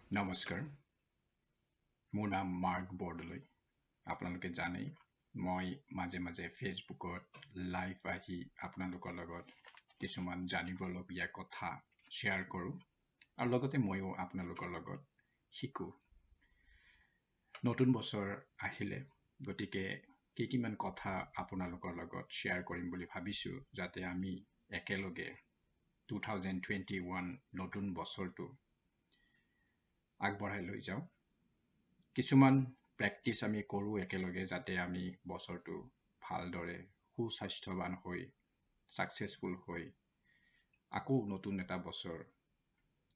নমস্কাৰ, মোৰ নাম মাৰ্ক বৰদলৈ। আপোনালোকে জানেই, মই মাজে মাজে ফেচবুকত লাইভ আহি আপোনালোকৰ লগত কিছুমান জানিবলগীয়া কথা শ্বেয়াৰ কৰোঁ আৰু লগতে ময়ো আপোনালোকৰ লগত শিকোঁ। নতুন বছৰ আহিলে, গতিকে কেইটিমান কথা আপোনালোকৰ লগত শ্বেয়াৰ কৰিম বুলি ভাবিছোঁ, যাতে আমি একেলগে 2021 নতুন বছৰটো আগবঢ়াই লৈ যাওঁ। কিছুমান প্ৰেক্টিচ আমি কৰোঁ একেলগে, যাতে আমি বছৰটো ভালদৰে সুস্বাস্থ্যৱান হৈ, ছাকচেছফুল হৈ আকৌ নতুন এটা বছৰ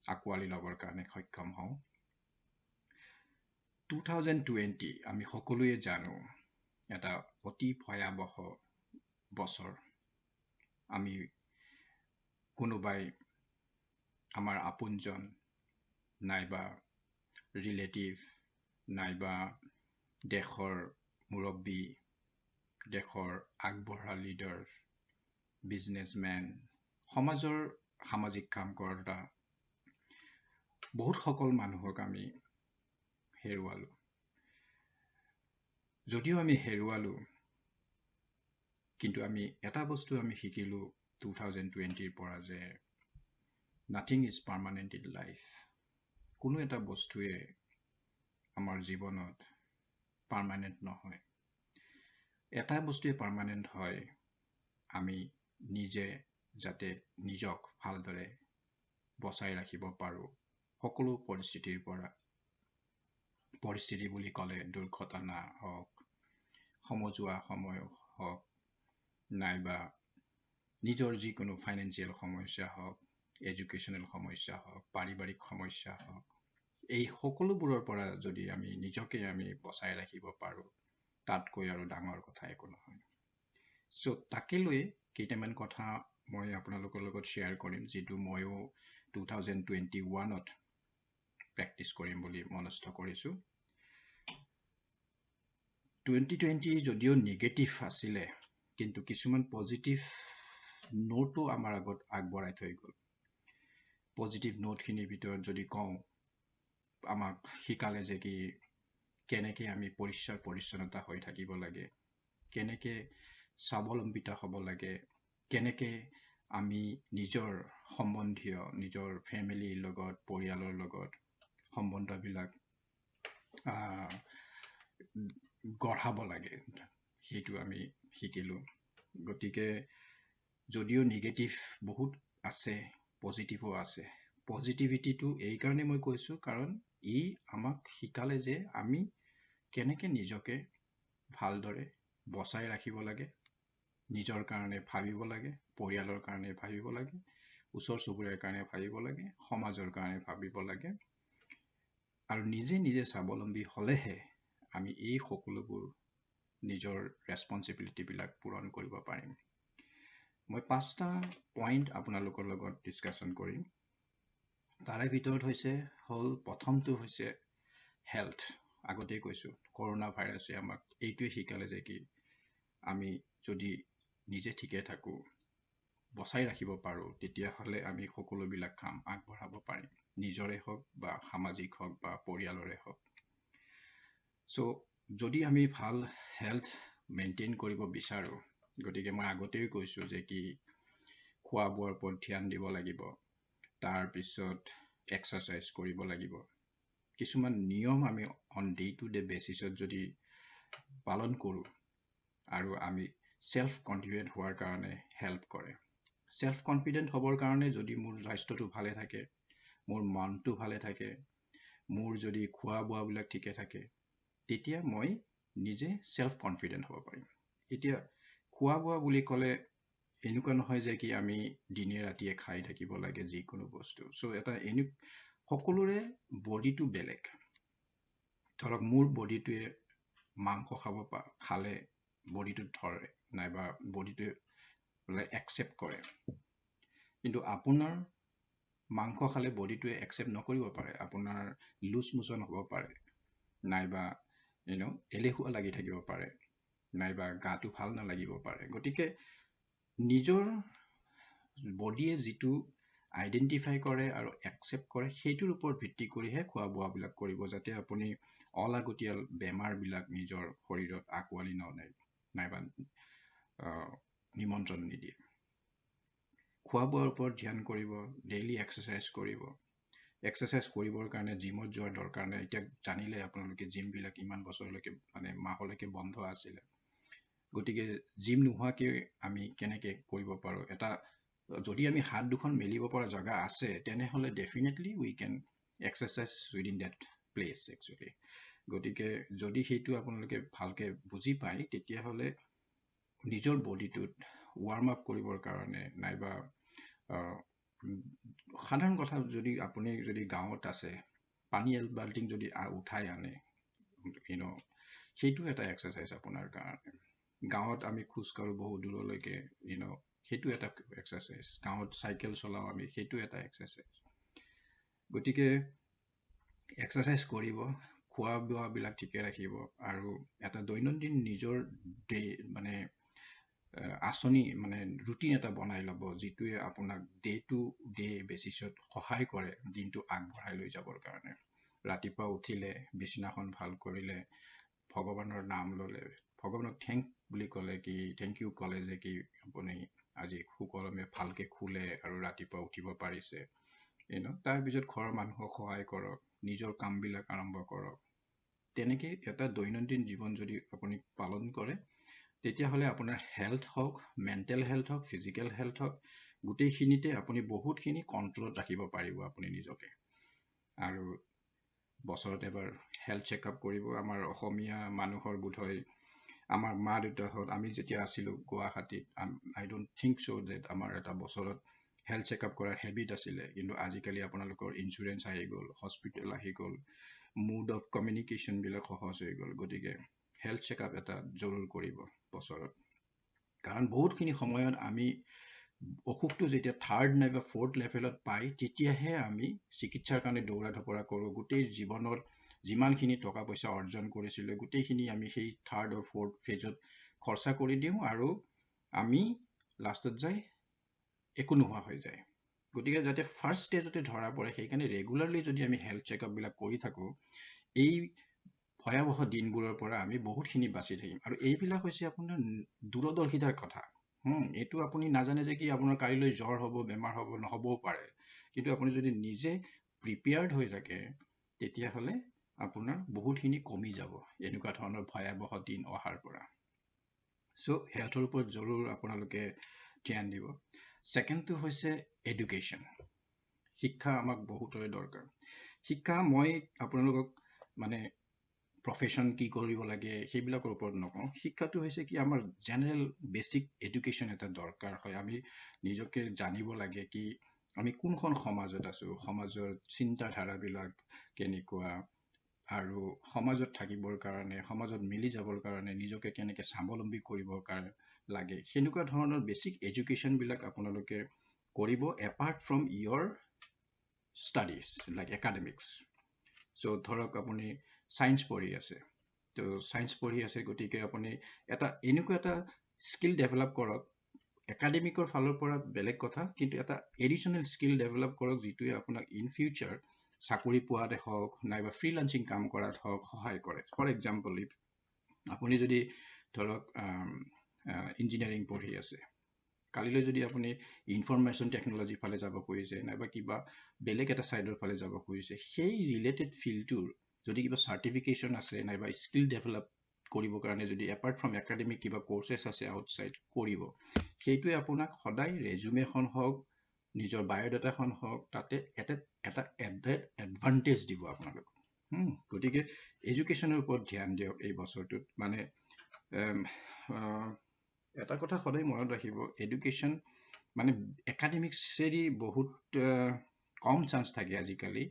আঁকোৱালি ল'বৰ কাৰণে সক্ষম হওঁ। 2020 আমি সকলোৱে জানো, এটা অতি ভয়াৱহ বছৰ। আমি কোনোবাই আমাৰ আপোনজন নাইবা ৰিলেটিভ নাইবা দেশৰ মুৰব্বী, দেশৰ আগবঢ়া লিডাৰ, বিজনেছমেন, সমাজৰ সামাজিক কাম কৰোঁতা বহুতসকল মানুহক আমি হেৰুৱালোঁ। যদিও আমি হেৰুৱালোঁ, কিন্তু আমি এটা বস্তু আমি শিকিলোঁ 2020ৰ পৰা যে nothing is permanent in life। কোনো এটা বস্তুৱে আমাৰ জীৱনত পাৰ্মানেণ্ট নহয়। এটা বস্তুৱে পাৰ্মানেণ্ট হয়, আমি নিজে যাতে নিজক ভালদৰে বচাই ৰাখিব পাৰোঁ সকলো পৰিস্থিতিৰ পৰা। পৰিস্থিতি বুলি ক'লে দুৰ্ঘটনা হওক, সমজুৱা সময় হওক, নাইবা নিজৰ যিকোনো ফাইনেন্সিয়েল সমস্যা হওক, এডুকেশ্যনেল সমস্যা হওক, পাৰিবাৰিক সমস্যা হওক, এই সকলোবোৰৰ পৰা যদি আমি নিজকে আমি বচাই ৰাখিব পাৰোঁ, তাতকৈ আৰু ডাঙৰ কথা একো নহয়। চ' তাকে লৈয়ে কেইটামান কথা মই আপোনালোকৰ লগত শ্বেয়াৰ কৰিম, যিটো ময়ো 2021ত প্ৰেক্টিচ কৰিম বুলি মনস্থ কৰিছোঁ। 2020 যদিও নিগেটিভ আছিলে, কিন্তু কিছুমান পজিটিভ নোটো আমাৰ আগত আগবঢ়াই থৈ গ'ল। পজিটিভ নোটখিনিৰ ভিতৰত যদি কওঁ, আমাক শিকালে যে কি কেনেকৈ আমি পৰিষ্কাৰ পৰিচ্ছন্নতা হৈ থাকিব লাগে, কেনেকৈ স্বাৱলম্বিতা হ'ব লাগে, কেনেকৈ আমি নিজৰ সম্বন্ধীয়, নিজৰ ফেমিলিৰ লগত, পৰিয়ালৰ লগত সম্বন্ধবিলাক গঢ়াব লাগে, সেইটো আমি শিকিলোঁ। গতিকে যদিও নিগেটিভ বহুত আছে, পজিটিভো আছে। পজিটিভিটিটো এইকাৰণে মই কৈছোঁ, কাৰণ ই আমাক শিকালে যে আমি কেনেকৈ নিজকে ভালদৰে বচাই ৰাখিব লাগে, নিজৰ কাৰণে ভাবিব লাগে, পৰিয়ালৰ কাৰণে ভাবিব লাগে, ওচৰ চুবুৰীয়াৰ কাৰণে ভাবিব লাগে, সমাজৰ কাৰণে ভাবিব লাগে আৰু নিজে নিজে স্বাৱলম্বী হ'লেহে আমি এই সকলোবোৰ নিজৰ ৰেচপনচিবিলিটিবিলাক পূৰণ কৰিব পাৰিম। মই পাঁচটা পইণ্ট আপোনালোকৰ লগত ডিছকাশ্যন কৰিম। তাৰে ভিতৰত হৈছে হ'ল প্ৰথমটো হৈছে হেল্থ। আগতেই কৈছোঁ, কৰোণা ভাইৰাছে আমাক এইটোৱে শিকালে যে কি আমি যদি নিজে ঠিকে থাকোঁ, বচাই ৰাখিব পাৰোঁ, তেতিয়াহ'লে আমি সকলোবিলাক কাম আগবঢ়াব পাৰিম, নিজৰে হওক বা সামাজিক হওক বা পৰিয়ালৰে হওক। চ' যদি আমি ভাল হেল্থ মেইনটেইন কৰিব বিচাৰোঁ, গতিকে মই আগতেই কৈছোঁ যে কি খোৱা বোৱাৰ ওপৰত ধ্যান দিব লাগিব, তাৰপিছত এক্সাৰচাইজ কৰিব লাগিব, কিছুমান নিয়ম আমি অন ডে টু ডে বেচিছত যদি পালন কৰোঁ আৰু আমি ছেল্ফ কনফিডেণ্ট হোৱাৰ কাৰণে হেল্প কৰে। ছেল্ফ কনফিডেণ্ট হ'বৰ কাৰণে যদি মোৰ স্বাস্থ্যটো ভালে থাকে, মোৰ মনটো ভালে থাকে, মোৰ যদি খোৱা বোৱাবিলাক ঠিকে থাকে, তেতিয়া মই নিজে ছেল্ফ কনফিডেণ্ট হ'ব পাৰিম। এতিয়া খোৱা বোৱা বুলি ক'লে এনেকুৱা নহয় যে কি আমি দিনে ৰাতিয়ে খাই থাকিব লাগে যিকোনো বস্তু। চ' এটা সকলোৰে বডিটো বেলেগ। ধৰক মোৰ বডিটোৱে মাংস খালে বডিটোত ধৰে নাইবা বডিটোৱে বোলে একচেপ্ট কৰে, কিন্তু আপোনাৰ মাংস খালে বডিটোৱে একচেপ্ট নকৰিব পাৰে, আপোনাৰ লুজ মোচন হ'ব পাৰে, নাইবা এলেহুৱা লাগি থাকিব পাৰে, নাইবা গাটো ভাল নালাগিব পাৰে। গতিকে নিজৰ বডিয়ে যিটো আইডেণ্টিফাই কৰে আৰু একচেপ্ট কৰে, সেইটোৰ ওপৰত ভিত্তি কৰিহে খোৱা বোৱাবিলাক কৰিব, যাতে আপুনি অলাগতিয়াল বেমাৰবিলাক নিজৰ শৰীৰত আঁকোৱালি নলয় নাইবা নিমন্ত্ৰণ নিদিয়ে। খোৱা বোৱাৰ ওপৰত ধ্যান কৰিব, ডেইলি এক্সাৰচাইজ কৰিব। এক্সাৰচাইজ কৰিবৰ কাৰণে জিমত যোৱাৰ দৰকাৰ নাই। এতিয়া জানিলে আপোনালোকে, জিমবিলাক ইমান বছৰলৈকে, মানে মাহলৈকে বন্ধ আছিলে। গতিকে জিম নোহোৱাকৈ আমি কেনেকৈ কৰিব পাৰোঁ? এটা যদি আমি হাত দুখন মেলিব পৰা জেগা আছে, তেনেহ'লে definitely we can exercise within that place actually। গতিকে যদি সেইটো আপোনালোকে ভালকৈ বুজি পায়, তেতিয়াহ'লে নিজৰ বডিটোত ৱাৰ্ম আপ কৰিবৰ কাৰণে নাইবা সাধাৰণ কথা, যদি আপুনি যদি গাঁৱত আছে, পানী এবাল্টিং যদি উঠাই আনে, সেইটো এটা এক্সাৰচাইজ আপোনাৰ কাৰণে। গাঁৱত আমি খোজকাঢ়োঁ বহু দূৰলৈকে, সেইটো এটা এক্সাৰচাইজ। গাঁৱত চাইকেল চলাওঁ আমি, সেইটো এটা এক্সাৰচাইজ। গতিকে এক্সাৰচাইজ কৰিব, খোৱা বোৱাবিলাক ঠিকে ৰাখিব আৰু এটা দৈনন্দিন নিজৰ ডে মানে আঁচনি, মানে ৰুটিন এটা বনাই ল'ব, যিটোৱে আপোনাক ডে টু ডে বেচিছত সহায় কৰে দিনটো আগবঢ়াই লৈ যাবৰ কাৰণে। ৰাতিপুৱা উঠিলে, বিচনাখন ভাল কৰিলে, ভগৱানৰ নাম ল'লে, ভগৱানক thank বুলি ক'লে কি thank U ক'লে যে কি আপুনি আজি সুকলমে ভালকৈ শুলে আৰু ৰাতিপুৱা উঠিব পাৰিছে। তাৰপিছত ঘৰৰ মানুহক সহায় কৰক, নিজৰ কামবিলাক আৰম্ভ কৰক। তেনেকৈ এটা দৈনন্দিন জীৱন যদি আপুনি পালন কৰে, তেতিয়াহ'লে আপোনাৰ হেল্থ হওক, মেণ্টেল হেল্থ হওক, ফিজিকেল হেল্থ হওক, গোটেইখিনিতে আপুনি বহুতখিনি কণ্ট্ৰলত ৰাখিব পাৰিব আপুনি নিজকে। আৰু বছৰত এবাৰ হেল্থ চেকআপ কৰিব। আমাৰ অসমীয়া মানুহৰ বোধহয় আমাৰ মা দেউতাহঁত, আমি যেতিয়া আছিলোঁ গুৱাহাটীত, I don't think so that আমাৰ এটা বছৰত হেল্থ চেকআপ কৰাৰ হেবিট আছিলে। কিন্তু আজিকালি আপোনালোকৰ ইঞ্চুৰেঞ্চ আহি গ'ল, হস্পিটেল আহি গ'ল, মুড অফ কমিউনিকেশ্যনবিলাক সহজ হৈ গ'ল। গতিকে হেল্থ চেকআপ এটা জৰুৰ কৰিব বছৰত, কাৰণ বহুতখিনি সময়ত আমি অসুখটো যেতিয়া থাৰ্ড নাইবা ফ'ৰ্থ লেভেলত পায়, তেতিয়াহে আমি চিকিৎসাৰ কাৰণে দৌৰা ধপৰা কৰোঁ। গোটেই জীৱনত যিমানখিনি টকা পইচা অৰ্জন কৰিছিলোঁ, গোটেইখিনি আমি সেই থাৰ্ড অৰ ফ'ৰ্থ ফেজত খৰচা কৰি দিওঁ আৰু আমি লাষ্টত যাই একো নোহোৱা হৈ যায়। গতিকে যাতে ফাৰ্ষ্ট ষ্টেজতে ধৰা পৰে, সেইকাৰণে ৰেগুলাৰলি যদি আমি হেল্থ চেকআপবিলাক কৰি থাকোঁ, এই ভয়াৱহ দিনবোৰৰ পৰা আমি বহুতখিনি বাচি থাকিম। আৰু এইবিলাক হৈছে আপোনাৰ দূৰদৰ্শিতাৰ কথা। এইটো আপুনি নাজানে যে কি আপোনাৰ কাইলৈ জ্বৰ হ'ব, বেমাৰ হ'ব, নহ'বও পাৰে। কিন্তু আপুনি যদি নিজে প্ৰিপেয়াৰ্ড হৈ থাকে, তেতিয়াহ'লে আপোনাৰ বহুতখিনি কমি যাব এনেকুৱা ধৰণৰ ভয়াৱহ দিন অহাৰ পৰা। চ' হেল্থৰ ওপৰত জৰুৰ আপোনালোকে ধ্যান দিব। ছেকেণ্ডটো হৈছে এডুকেশ্যন। শিক্ষা আমাক বহুতৰে দৰকাৰ। শিক্ষা মই আপোনালোকক মানে প্ৰফেশ্যন কি কৰিব লাগে সেইবিলাকৰ ওপৰত নকওঁ। শিক্ষাটো হৈছে কি আমাৰ জেনেৰেল বেচিক এডুকেশ্যন এটা দৰকাৰ হয়। আমি নিজকে জানিব লাগে কি আমি কোনখন সমাজত আছোঁ, সমাজৰ চিন্তাধাৰাবিলাক কেনেকুৱা আৰু সমাজত থাকিবৰ কাৰণে, সমাজত মিলি যাবৰ কাৰণে নিজকে কেনেকৈ স্বাৱলম্বী কৰিবৰ কাৰণে লাগে, সেনেকুৱা ধৰণৰ বেচিক এডুকেশ্যনবিলাক আপোনালোকে কৰিব apart from your studies like academics। So ধৰক আপুনি ছায়েন্স পঢ়ি আছে, তো ছায়েন্স পঢ়ি আছে, গতিকে আপুনি এটা এনেকুৱা এটা স্কিল ডেভেলপ কৰক, একাডেমিকৰ ফালৰ পৰা বেলেগ কথা, কিন্তু এটা এডিশ্যনেল স্কিল ডেভেলপ কৰক যিটোৱে আপোনাক ইন ফিউচাৰ চাকৰি পোৱাতে হওক নাইবা ফ্ৰীলান্সিং কাম কৰাত হওক সহায় কৰে। ফৰ এক্সাম্পল, if আপুনি যদি ধৰক ইঞ্জিনিয়াৰিং পঢ়ি আছে, কালিলৈ যদি আপুনি ইনফৰমেশ্যন টেকন'লজিৰ ফালে যাব খুজিছে নাইবা কিবা বেলেগ এটা ছাইডৰ ফালে যাব খুজিছে, সেই ৰিলেটেড ফিল্ডটোৰ যদি কিবা চাৰ্টিফিকেশ্যন আছে নাইবা স্কিল ডেভেলপ কৰিবৰ কাৰণে যদি এপাৰ্ট ফ্ৰম একাডেমিক কিবা কৰ্চেছ আছে আউটছাইড, কৰিব। সেইটোৱে আপোনাক সদায় ৰেজুমেখন হওক, নিজৰ বায়'ডাটাখন হওক, তাতে এটা এটা এডেড এডভান্টেজ দিব আপোনালোকক। গতিকে এডুকেশ্যনৰ ওপৰত ধ্যান দিয়ক এই বছৰটোত। মানে এটা কথা সদায় মনত ৰাখিব, এডুকেশ্যন মানে একাডেমিক্সেদি বহুত কম চান্স থাকে আজিকালি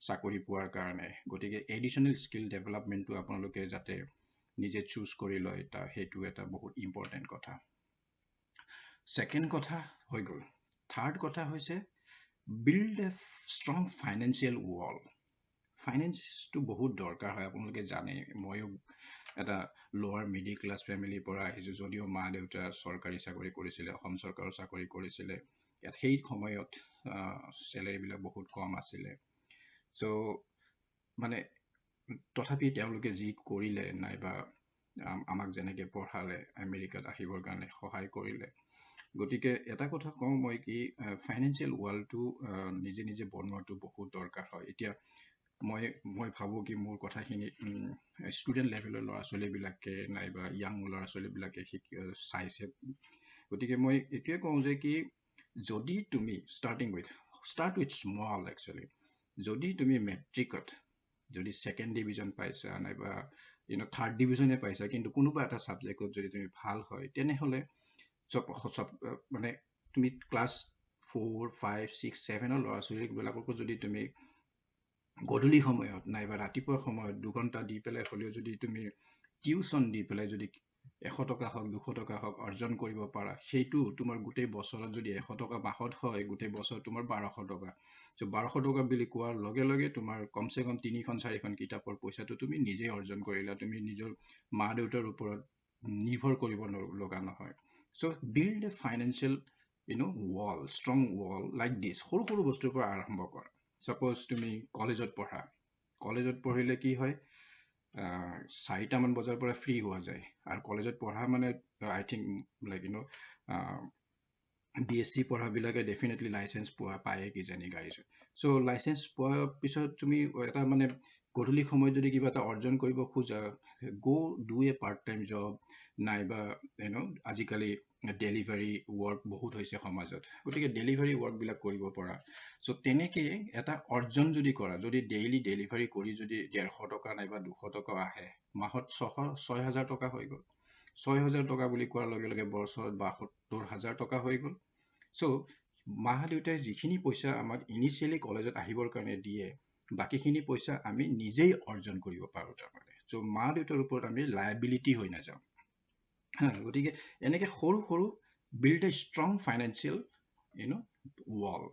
চাকৰি পোৱাৰ কাৰণে। গতিকে এডিশ্যনেল স্কিল ডেভেলপমেণ্টটো আপোনালোকে যাতে নিজে চুজ কৰি লয়, সেইটো এটা বহুত ইম্পৰ্টেণ্ট কথা। ছেকেণ্ড কথা হৈ গ'ল। থাৰ্ড কথা হৈছে build a strong financial wall। ফাইনেন্সটো বহুত দৰকাৰ হয়, আপোনালোকে জানে। ময়ো এটা লোৱাৰ মিডিল ক্লাছ ফেমিলিৰ পৰা আহিছোঁ, যদিও মা দেউতা চৰকাৰী চাকৰি কৰিছিলে, অসম চৰকাৰৰ চাকৰি কৰিছিলে। ইয়াত সেই সময়ত চেলেৰিবিলাক বহুত কম আছিলে। চ' মানে তথাপি তেওঁলোকে যি কৰিলে নাইবা আমাক যেনেকৈ পঢ়ালে, আমেৰিকাত আহিবৰ কাৰণে সহায় কৰিলে। গতিকে এটা কথা কওঁ মই কি, ফাইনেন্সিয়েল ৱালটো নিজে নিজে বনোৱাটো বহুত দৰকাৰ হয়। এতিয়া মই ভাবোঁ কি মোৰ কথাখিনি ষ্টুডেণ্ট লেভেলৰ ল'ৰা ছোৱালীবিলাকে নাইবা য়াং ল'ৰা ছোৱালীবিলাকে শিকি চাইছে, গতিকে মই এইটোৱে কওঁ যে কি যদি তুমি start with small actually, যদি তুমি মেট্ৰিকত যদি ছেকেণ্ড ডিভিজন পাইছা নাইবা থাৰ্ড ডিভিজনে পাইছা, কিন্তু কোনোবা এটা ছাবজেক্টত যদি তুমি ভাল হয়, তেনেহ'লে চব চব মানে তুমি ক্লাছ 4, 5, 6, 7ৰ ল'ৰা ছোৱালীবিলাককো যদি তুমি গধূলি সময়ত নাইবা ৰাতিপুৱা সময়ত 2 ঘণ্টা দি পেলাই হ'লেও যদি তুমি টিউচন দি পেলাই যদি 100 টকা হওক, 200 টকা হওক অৰ্জন কৰিব পাৰা, সেইটো তোমাৰ গোটেই বছৰত যদি 100 টকা মাহত হয়, গোটেই বছৰত তোমাৰ 1200 টকা। চ' 1200 টকা বুলি কোৱাৰ লগে লগে তোমাৰ কমচে কম তিনিখন চাৰিখন কিতাপৰ পইচাটো তুমি নিজেই অৰ্জন কৰিলা। তুমি নিজৰ মা দেউতাৰ ওপৰত নিৰ্ভৰ কৰিব লগা নহয়। So build a financial wall, strong wall like this. সৰু সৰু বস্তুৰ পৰা আৰম্ভ কৰা। ছাপ'জ তুমি কলেজত পঢ়া। কলেজত পঢ়িলে কি হয়, 4টামান বজাৰ পৰা ফ্ৰী হোৱা যায়। আৰু কলেজত পঢ়া মানে I think like BSc পঢ়াবিলাকে definitely licence পোৱা পায়ে কিজানি গাড়ী। চ' লাইচেঞ্চ পোৱাৰ পিছত তুমি এটা মানে গধূলি সময়ত যদি কিবা এটা অৰ্জন কৰিব খোজা, go do a part time job নাইবা আজিকালি ডেলিভাৰী ৱৰ্ক বহুত হৈছে সমাজত, গতিকে ডেলিভাৰী ৱৰ্কবিলাক কৰিব পৰা। চ' তেনেকৈ এটা অৰ্জন যদি কৰা, যদি ডেইলি ডেলিভাৰী কৰি যদি 150 টকা নাইবা 200 টকা আহে, মাহত 6000 টকা হৈ গ'ল। 6000 টকা বুলি কোৱাৰ লগে লগে বছৰত 72,000 টকা হৈ গ'ল। চ' মা দেউতাই যিখিনি পইচা আমাক ইনিচিয়েলি কলেজত আহিবৰ কাৰণে দিয়ে, বাকীখিনি পইচা আমি নিজেই অৰ্জন কৰিব পাৰোঁ তাৰমানে। চ' মা দেউতাৰ ওপৰত আমি লাইবিলিটি হৈ নাযাওঁ। হা, গতিকে এনেকৈ সৰু সৰু build a strong financial wall.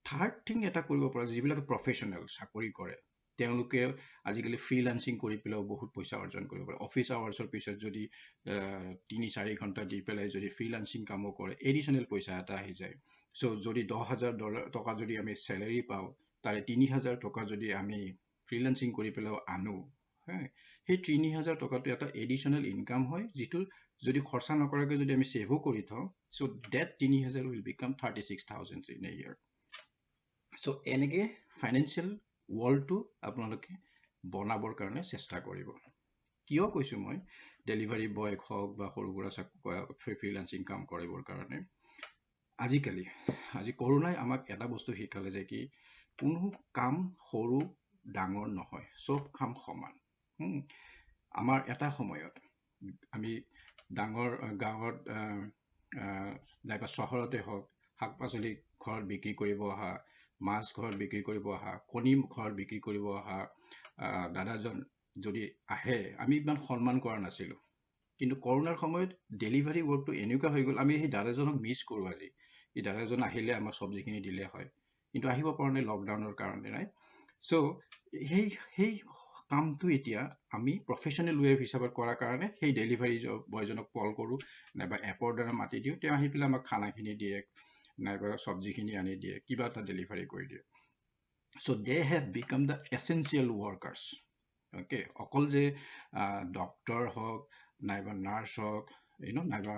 Third thing এটা কৰিব পৰা, যিবিলাকে প্ৰফেচনেল চাকৰি কৰে, তেওঁলোকে আজিকালি ফ্ৰীলান্সিং কৰি পেলাইও বহুত পইচা অৰ্জন কৰিব পাৰে। অফিচ আৱাৰ্ছৰ পিছত যদি 3-4 ঘণ্টা দি পেলাই যদি ফ্ৰীলান্সিং কামো কৰে, এডিশ্যনেল পইচা এটা আহি যায়। চ' যদি 10,000 ডলাৰ টকা যদি আমি চেলেৰি পাওঁ, তাৰে 3000 টকা যদি আমি ফ্ৰীলান্সিং কৰি পেলাইও আনো, সেই 3000 টকাটো এটা এডিশ্যনেল ইনকাম হয়, যিটো যদি খৰচা নকৰাকৈ যদি আমি ছেভো কৰি থওঁ, চ' that 3000 will become 36,000 in a year. So এনেকৈ ফাইনেন্সিয়েল ৱালটো আপোনালোকে বনাবৰ কাৰণে চেষ্টা কৰিব। কিয় কৈছোঁ মই ডেলিভাৰী বয় হওক বা সৰু সুৰা ফ্ৰীলান্সিং কাম কৰিবৰ কাৰণে, আজিকালি আজি কৰোণাই আমাক এটা বস্তু শিকালে যে কি কোনো কাম সৰু ডাঙৰ নহয়, চব কাম সমান। আমাৰ এটা সময়ত আমি ডাঙৰ গাঁৱত নাইবা চহৰতে হওক, শাক পাচলি ঘৰত বিক্ৰী কৰিব অহা, মাছ ঘৰত বিক্ৰী কৰিব অহা, কণী ঘৰত বিক্ৰী কৰিব অহা দাদাজন যদি আহে, আমি ইমান সন্মান কৰা নাছিলোঁ। কিন্তু কৰোণাৰ সময়ত ডেলিভাৰী ৱৰ্কটো এনেকুৱা হৈ গ'ল, আমি সেই দাদাজনক মিছ কৰোঁ আজি। এই দাদাজন আহিলে আমাক চব্জিখিনি দিলে হয়, কিন্তু আহিব পৰা নাই লকডাউনৰ কাৰণে, নাই। চ' সেই কামটো এতিয়া আমি প্ৰফেচনেল ৱে হিচাপত কৰাৰ কাৰণে সেই ডেলিভাৰী বয়জনক কল কৰোঁ নাইবা এপৰ দ্বাৰা মাতি দিওঁ, তেওঁ আহি পেলাই আমাক খানাখিনি দিয়ে নাইবা চব্জিখিনি আনি দিয়ে, কিবা এটা ডেলিভাৰী কৰি দিয়ে। So they have become the essential workers, okay? অকল যে ডক্টৰ হওক নাইবা নাৰ্ছ হওক নাইবা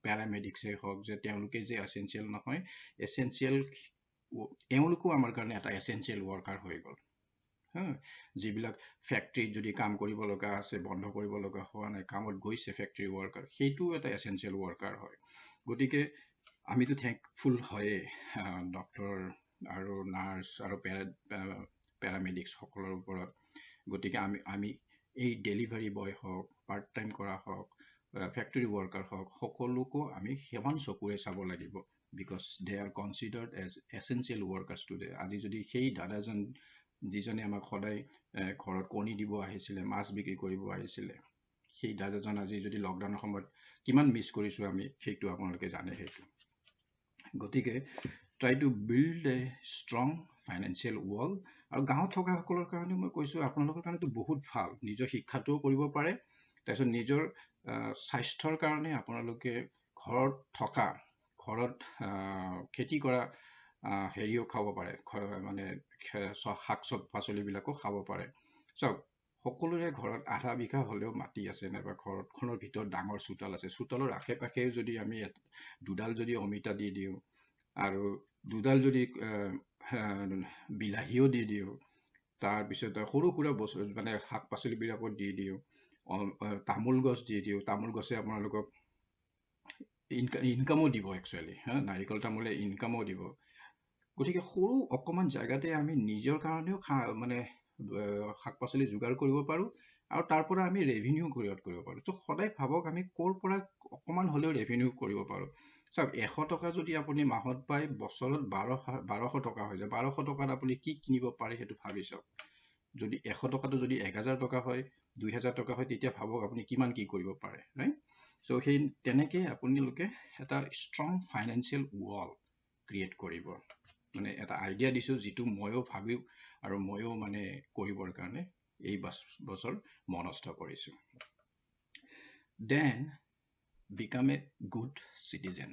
পেৰামেডিক্সেই হওক যে তেওঁলোকে যে এচেঞ্চিয়েল নহয়, এচেঞ্চিয়েল এওঁলোকো আমাৰ কাৰণে এটা এচেঞ্চিয়েল ৱৰ্কাৰ হৈ গ'ল। হা, যিবিলাক ফেক্টৰীত যদি কাম কৰিব লগা আছে, বন্ধ কৰিব লগা হোৱা নাই, কামত গৈছে ফেক্টৰী ৱৰ্কাৰ, সেইটোও এটা এচেঞ্চিয়েল ৱৰ্কাৰ হয়। গতিকে আমিতো থেংকফুল হয়েই ডক্টৰ আৰু নাৰ্ছ আৰু পেৰামেডিক্সসকলৰ ওপৰত। গতিকে আমি এই ডেলিভাৰী বয় হওক, পাৰ্ট টাইম কৰা হওক, ফেক্টৰী ৱৰ্কাৰ হওক, সকলোকো আমি সমান চকুৰে চাব লাগিব, because they are considered as essential workers today. আজি যদি সেই দাদাজন, যিজনে আমাক সদায় ঘৰত কণী দিব আহিছিলে, মাছ বিক্ৰী কৰিব আহিছিলে, সেই দাদাজন আজি যদি লকডাউনৰ সময়ত কিমান মিছ কৰিছোঁ আমি, সেইটো আপোনালোকে জানে সেইটো। গতিকে try to build a strong financial wall. আৰু গাঁৱত থকাসকলৰ কাৰণে মই কৈছোঁ, আপোনালোকৰ কাৰণেতো বহুত ভাল, নিজৰ শিক্ষাটোও কৰিব পাৰে, তাৰপিছত নিজৰ স্বাস্থ্যৰ কাৰণে আপোনালোকে ঘৰত থকা ঘৰত খেতি কৰা হেৰিও খাব পাৰে, মানে শাক পাচলিবিলাকো খাব পাৰে। চাওক, সকলোৰে ঘৰত আধা বিঘা হ'লেও মাটি আছে, নাইবা ঘৰখনৰ ভিতৰত ডাঙৰ চোতাল আছে। চোতালৰ আশে পাশেও যদি আমি দুডাল যদি অমিতা দি দিওঁ আৰু দুডাল যদি বিলাহীও দি দিওঁ, তাৰপিছত সৰু সুৰা বস্তু মানে শাক পাচলিবিলাকো দি দিওঁ, তামোল গছ দি দিওঁ, তামোল গছে আপোনালোকক ইনকামো দিব একচুৱেলি, হা, নাৰিকল তামোলে ইনকামো দিব। গতিকে সৰু অকণমান জেগাতে আমি নিজৰ কাৰণেও মানে শাক পাচলি যোগাৰ কৰিব পাৰোঁ আৰু তাৰ পৰা আমি ৰেভিনিউ ক্ৰিয়েট কৰিব পাৰোঁ। ত' সদায় ভাবক আমি ক'ৰ পৰা অকণমান হ'লেও ৰেভিনিউ কৰিব পাৰোঁ। চাওক, 100 টকা যদি আপুনি মাহত পায়, বছৰত 1200 টকা হৈ যায়। 1200 টকাত আপুনি কি কিনিব পাৰে সেইটো ভাবি চাওক। যদি 100 টকাটো যদি 1000 টকা হয়, 2000 টকা হয়, তেতিয়া ভাবক আপুনি কিমান কি কৰিব পাৰে, ৰাইট? চ' সেই তেনেকৈ আপোনালোকে এটা ষ্ট্ৰং ফাইনেন্সিয়েল ৱাল ক্ৰিয়েট কৰিব। মানে এটা আইডিয়া দিছোঁ যিটো ময়ো ভাবিও আৰু ময়ো মানে কৰিবৰ কাৰণে এই বছৰ মনস্থ কৰিছোঁ। Then become a good citizen.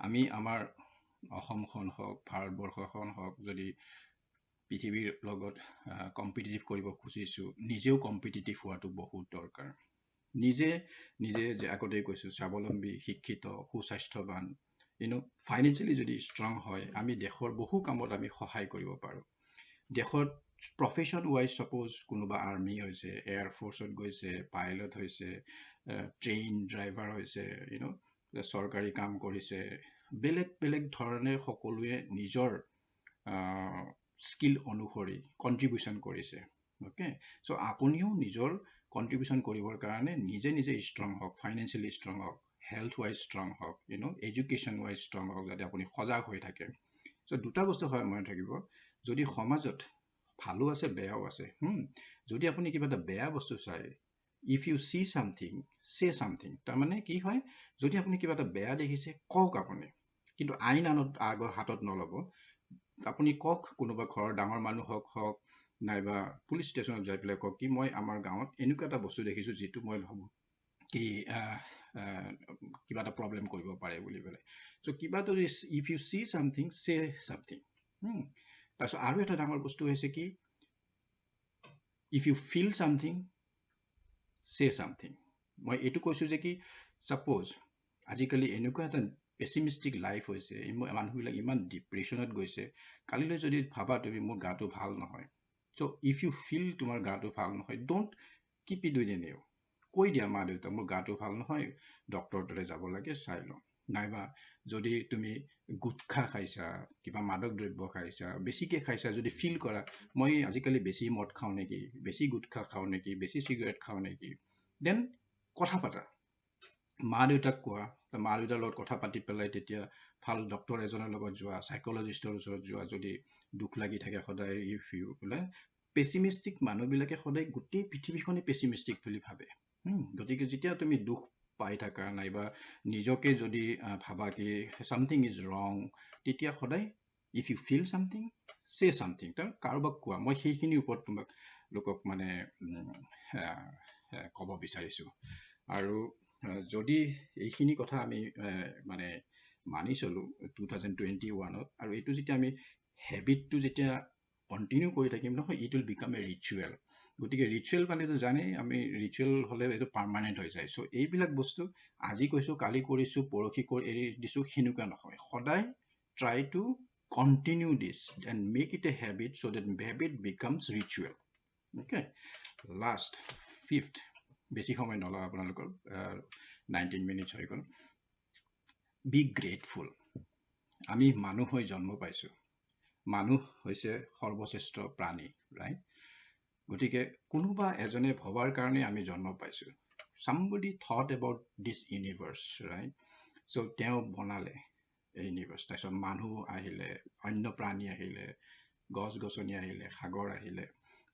আমি আমাৰ অসমখন হওক, ভাৰতবৰ্ষখন হওক, যদি পৃথিৱীৰ লগত কম্পিটিটিভ কৰিব খুজিছোঁ, নিজেও কম্পিটিটিভ হোৱাটো বহুত দৰকাৰ। নিজে নিজে যে আগতেই কৈছোঁ, স্বাৱলম্বী, শিক্ষিত, সুস্বাস্থ্যৱান, ফাইনেন্সিয়েলি যদি ষ্ট্ৰং হয়, আমি দেশৰ বহু কামত আমি সহায় কৰিব পাৰোঁ। দেশত প্ৰফেশ্যন ৱাইজ ছাপ'জ কোনোবা আৰ্মি হৈছে, এয়াৰফ'ৰ্চত গৈছে, পাইলট হৈছে, ট্ৰেইন ড্ৰাইভাৰ হৈছে, চৰকাৰী কাম কৰিছে, বেলেগ বেলেগ ধৰণে সকলোৱে নিজৰ স্কিল অনুসৰি কণ্ট্ৰিবিউশ্যন কৰিছে। অ'কে, চ' আপুনিও নিজৰ কণ্ট্ৰিবিউশ্যন কৰিবৰ কাৰণে নিজে নিজে ষ্ট্ৰং হওক, ফাইনেন্সিয়েলি ষ্ট্ৰং হওক, হেল্থ ৱাইজ ষ্ট্ৰং হওক, এডুকেশ্যন ৱাইজ ষ্ট্ৰং হওক, যাতে আপুনি সজাগ হৈ থাকে। চ' দুটা বস্তু সদায় মনত থাকিব, যদি সমাজত ভালো আছে বেয়াও আছে, যদি আপুনি কিবা এটা বেয়া বস্তু চায়, if you see something, say something. তাৰমানে কি হয়, যদি আপুনি কিবা এটা বেয়া দেখিছে কওক আপুনি, কিন্তু আইন আনত আগৰ হাতত নল'ব। আপুনি কওক, কোনোবা ঘৰৰ ডাঙৰ মানুহক হওক নাইবা পুলিচ ষ্টেচনত যাই পেলাই কওক কি মই আমাৰ গাঁৱত এনেকুৱা এটা বস্তু দেখিছোঁ যিটো মই ভাবোঁ কি কিবা এটা প্ৰব্লেম কৰিব পাৰে বুলি পেলাই। চ' কিবা যদি if you see something, say something. তাৰপিছত আৰু এটা ডাঙৰ বস্তু হৈছে কি, if you feel something, say something. মই এইটো কৈছোঁ যে কি ছাপ'জ আজিকালি এনেকুৱা এটা পেচিমিষ্টিক লাইফ হৈছে, মানুহবিলাক ইমান ডিপ্ৰেশ্যনত গৈছে, কালিলৈ যদি ভাবা তুমি মোৰ গাটো ভাল নহয়, চ' if you feel তোমাৰ গাটো ভাল নহয়, don't keep it within you. কৈ দিয়া মা দেউতাক মোৰ গাটো ভাল নহয়, ডক্টৰৰ তালৈ যাব লাগে, চাই লওঁ। নাইবা যদি তুমি গুটখা খাইছা, কিবা মাদক দ্ৰব্য খাইছা, বেছিকৈ খাইছা, যদি ফিল কৰা মই আজিকালি বেছি মদ খাওঁ নেকি, বেছি গুটখা খাওঁ নেকি, বেছি চিগাৰেট খাওঁ নেকি, then কথা পাতা, মা দেউতাক কোৱা, মা দেউতাৰ লগত কথা পাতি পেলাই তেতিয়া ভাল ডক্টৰ এজনৰ লগত যোৱা, চাইকলজিষ্টৰ ওচৰত যোৱা। যদি দুখ লাগি থাকে সদায়, if U বোলে পেচিমিষ্টিক মানুহবিলাকে সদায় গোটেই পৃথিৱীখনেই পেচিমিষ্টিক বুলি ভাবে। গতিকে যেতিয়া তুমি দুখ পাই থাকা নাইবা নিজকে যদি ভাবা কি চামথিং is ৰং, তেতিয়া সদায় if you feel something, say something. তাৰ কাৰোবাক কোৱা। মই সেইখিনিৰ ওপৰত তোমাক লোকক মানে ক'ব বিচাৰিছোঁ। আৰু যদি এইখিনি কথা আমি মানে মানি চলোঁ 2021ত, আৰু এইটো যেতিয়া আমি হেবিটটো যেতিয়া কণ্টিনিউ কৰি থাকিম নহয়, it will become a ritual. গতিকে ৰিচুৱেল মানেতো জানেই, আমি ৰিচুৱেল হ'লে এইটো পাৰ্মানেণ্ট হৈ যায়। চ' এইবিলাক বস্তু আজি কৈছোঁ, কালি কৰিছোঁ, পৰহি কৰি এৰি দিছোঁ, সেনেকুৱা নহয়। সদায় try to continue this and make it a habit so that habit becomes ritual. Okay, last fifth, বেছি সময় নলওঁ আপোনালোকৰ, 19 মিনিটছ হৈ গ'ল। Be grateful. আমি মানুহ হৈ জন্ম পাইছোঁ, মানুহ হৈছে সৰ্বশ্ৰেষ্ঠ প্ৰাণী, ৰাইট? গতিকে কোনোবা এজনে ভবাৰ কাৰণে আমি জন্ম পাইছোঁ। Somebody thought about this universe, right? So তেওঁ বনালে এই ইউনিভাৰ্চ, তাৰপিছত মানুহ আহিলে, অন্য প্ৰাণী আহিলে, গছ গছনি আহিলে, সাগৰ আহিলে।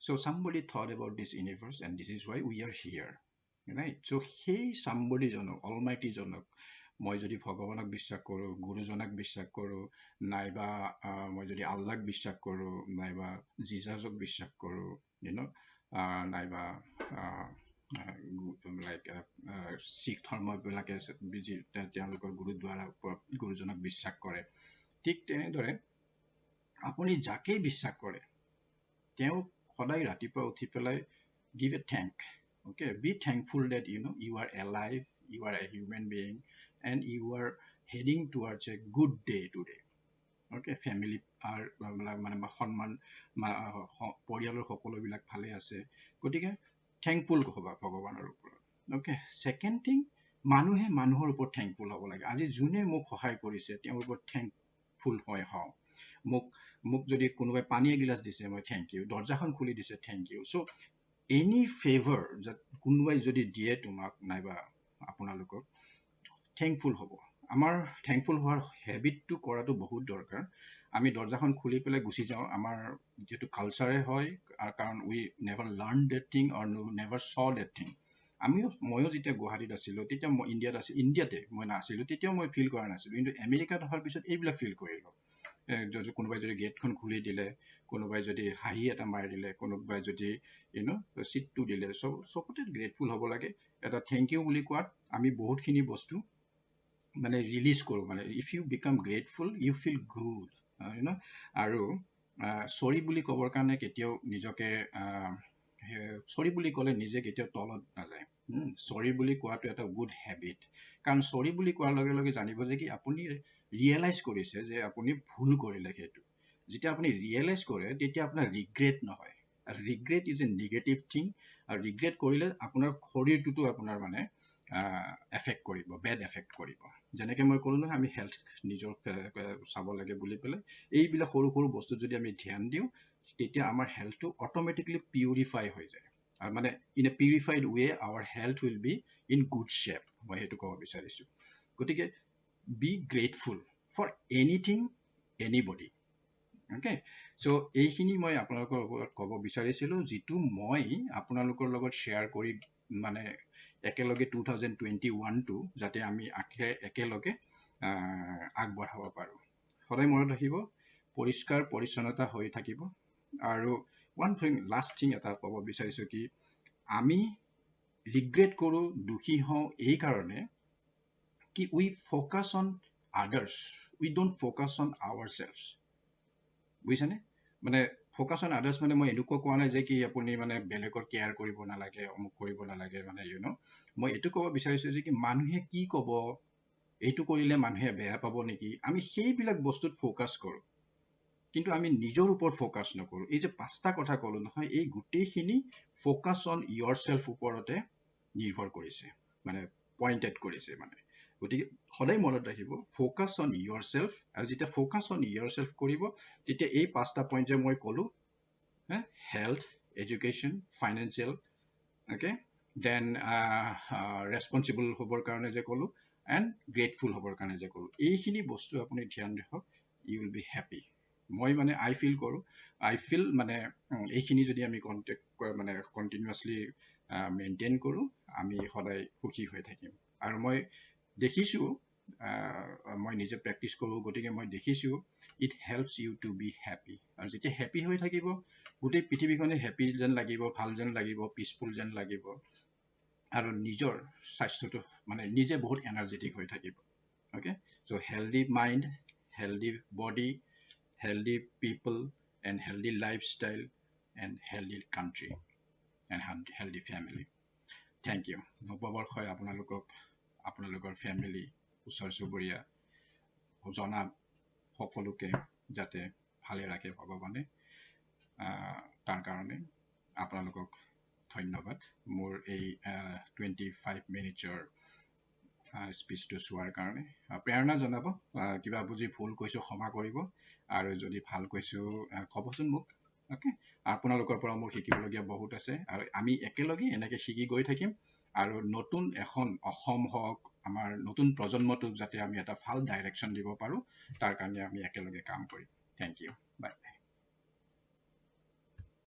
So somebody thought about this universe and this is why we are here, right? So সেই চামবডিজনক, অলমাইটিজনক, মই যদি ভগৱানক বিশ্বাস কৰোঁ, গুৰুজনাক বিশ্বাস কৰোঁ, নাইবা মই যদি আল্লাক বিশ্বাস কৰোঁ, নাইবা জিজাছক বিশ্বাস কৰোঁ, নাইবা লাইক শিখ ধৰ্মবিলাকে তেওঁলোকৰ গুৰুদ্বাৰাৰ ওপৰত, গুৰুজনক বিশ্বাস কৰে, ঠিক তেনেদৰে আপুনি যাকেই বিশ্বাস কৰে, তেওঁক সদায় ৰাতিপুৱা উঠি পেলাই give a thank, okay? Be thankful that you are alive, you are a human being and you are heading towards a good day today, okay? Family are মানে সন্মান, পৰিয়ালৰ সকলোবিলাক ভালে আছে, গতিকে থেংকফুল হ'বা ভগৱানৰ ওপৰত, অ'কে? ছেকেণ্ড থিং, মানুহে মানুহৰ ওপৰত থেংকফুল হ'ব লাগে। আজি যোনে মোক সহায় কৰিছে, তেওঁৰ ওপৰত থেংকফুল হৈ হওঁ। মোক যদি কোনোবাই পানী এগিলাচ দিছে, মই thank U. দৰ্জাখন খুলি দিছে, thank you. So any favour কোনোবাই যদি দিয়ে তোমাক নাইবা আপোনালোকক, থেংকফুল হ'ব। আমাৰ থেংকফুল হোৱাৰ হেবিটটো কৰাটো বহুত দৰকাৰ। আমি দৰ্জাখন খুলি পেলাই গুচি যাওঁ, আমাৰ যিটো কালচাৰে হয়, কাৰণ we never learn that thing or never saw that thing. আমিও, ময়ো যেতিয়া গুৱাহাটীত আছিলোঁ, তেতিয়া মই ইণ্ডিয়াত আছিলোঁ, ইণ্ডিয়াতে মই নাছিলোঁ, তেতিয়াও মই ফিল কৰা নাছিলোঁ। কিন্তু আমেৰিকাত অহাৰ পিছত এইবিলাক ফিল কৰিলোঁ। যদি কোনোবাই যদি গেটখন খুলি দিলে, কোনোবাই যদি হাঁহি এটা মাৰি দিলে, কোনোবাই যদি চিটটো দিলে, চবতে গ্ৰেটফুল হ'ব লাগে। এটা thank U বুলি কোৱাত আমি বহুতখিনি বস্তু মানে ৰিলিজ কৰোঁ। মানে if you become grateful, you feel good. আৰু চৰি বুলি ক'বৰ কাৰণে কেতিয়াও নিজকে, চৰি বুলি ক'লে নিজে কেতিয়াও তলত নাযায়। চৰি বুলি কোৱাটো এটা গুড হেবিট, কাৰণ চৰি বুলি কোৱাৰ লগে লগে জানিব যে কি আপুনি ৰিয়েলাইজ কৰিছে যে আপুনি ভুল কৰিলে। সেইটো যেতিয়া আপুনি ৰিয়েলাইজ কৰে, তেতিয়া আপোনাৰ ৰিগ্ৰেট নহয়। Regret is a negative thing আৰু ৰিগ্ৰেট কৰিলে আপোনাৰ শৰীৰটোতো আপোনাৰ মানে এফেক্ট কৰিব, বেড এফেক্ট কৰিব। যেনেকৈ মই ক'লোঁ নহয়, আমি হেল্থ নিজৰ চাব লাগে বুলি পেলাই, এইবিলাক সৰু সৰু বস্তুত যদি আমি ধ্যান দিওঁ, তেতিয়া আমাৰ হেল্থটো অট'মেটিকলি পিউৰিফাই হৈ যায় আৰু মানে in a purified way our health will be in good shape। মই সেইটো ক'ব বিচাৰিছোঁ। গতিকে be grateful for anything, anybody, okay? So এইখিনি মই আপোনালোকৰ ওপৰত ক'ব বিচাৰিছিলোঁ, যিটো মই আপোনালোকৰ লগত শ্বেয়াৰ কৰি মানে একেলগে 2021টো যাতে আমি একেলগে আগবঢ়াব পাৰোঁ। সদায় মনত ৰাখিব, পৰিষ্কাৰ পৰিচ্ছন্নতা হৈ থাকিব। আৰু ওৱান থিং, লাষ্ট থিং এটা ক'ব বিচাৰিছোঁ কি আমি ৰিগ্ৰেট কৰোঁ, দুখী হওঁ এইকাৰণে কি we focus on others, we don't focus on our self, বুজিছেনে? মানে ফ'কাছ অন আদাৰ্ছ মানে মই এনেকুৱা কোৱা নাই যে কি আপুনি মানে বেলেগৰ কেয়াৰ কৰিব নালাগে, অমুক কৰিব নালাগে। মানে মই এইটো ক'ব বিচাৰিছোঁ যে কি মানুহে কি ক'ব, এইটো কৰিলে মানুহে বেয়া পাব নেকি, আমি সেইবিলাক বস্তুত ফ'কাছ কৰোঁ, কিন্তু আমি নিজৰ ওপৰত ফ'কাছ নকৰোঁ। এই যে পাঁচটা কথা ক'লো নহয়, এই গোটেইখিনি ফ'কাছ অন ইয়ৰ চেল্ফ ওপৰতে নিৰ্ভৰ কৰিছে, মানে পইণ্টেড কৰিছে মানে। গতিকে সদায় মনত ৰাখিব, ফ'কাছ অন ইয়ৰ চেল্ফ। আৰু যেতিয়া ফ'কাছ অন ইয়ৰ চেল্ফ কৰিব, তেতিয়া এই পাঁচটা পইণ্ট যে মই ক'লোঁ, health, education, financial, okay, then responsible হ'বৰ কাৰণে যে ক'লোঁ এণ্ড গ্ৰেটফুল হ'বৰ কাৰণে যে ক'লোঁ, এইখিনি বস্তু আপুনি ধ্যান ৰাখক, you will be happy। মই মানে আই ফিল কৰোঁ, আই ফিল মানে এইখিনি যদি আমি কণ্টেক্ট মানে কণ্টিনিউৱাছলি মেইনটেইন কৰোঁ, আমি সদায় সুখী হৈ থাকিম। আৰু মই দেখিছোঁ, মই নিজে প্ৰেক্টিচ কৰোঁ, গতিকে মই দেখিছোঁ it helps you to be happy। আৰু যেতিয়া হেপী হৈ থাকিব, গোটেই পৃথিৱীখনে হেপী যেন লাগিব, ভাল যেন লাগিব, পিচফুল যেন লাগিব আৰু নিজৰ স্বাস্থ্যটো মানে নিজে বহুত এনাৰ্জেটিক হৈ থাকিব, okay? So healthy mind, healthy body, healthy people and healthy lifestyle and healthy country and healthy family. Thank you. নৱবৰ্ষই আপোনালোকক, আপোনালোকৰ ফেমিলি, ওচৰ চুবুৰীয়া, জনা সকলোকে যাতে ভালে ৰাখে ভগৱানে, তাৰ কাৰণে আপোনালোকক ধন্যবাদ মোৰ এই 25 মিনিটছৰ স্পীচটো চোৱাৰ কাৰণে। প্ৰেৰণা জনাব, কিবা বুজি ভুল কৈছোঁ ক্ষমা কৰিব আৰু যদি ভাল কৈছোঁ ক'বচোন মোক, অ'কে? আপোনালোকৰ পৰা মোৰ শিকিবলগীয়া বহুত আছে আৰু আমি একেলগে এনেকৈ শিকি গৈ থাকিম আৰু নতুন এখন অসম হওক, আমাৰ নতুন প্ৰজন্মটোক যাতে আমি এটা ভাল ডাইৰেকশ্যন দিব পাৰোঁ, তাৰ কাৰণে আমি একেলগে কাম কৰিম। Thank you, bye.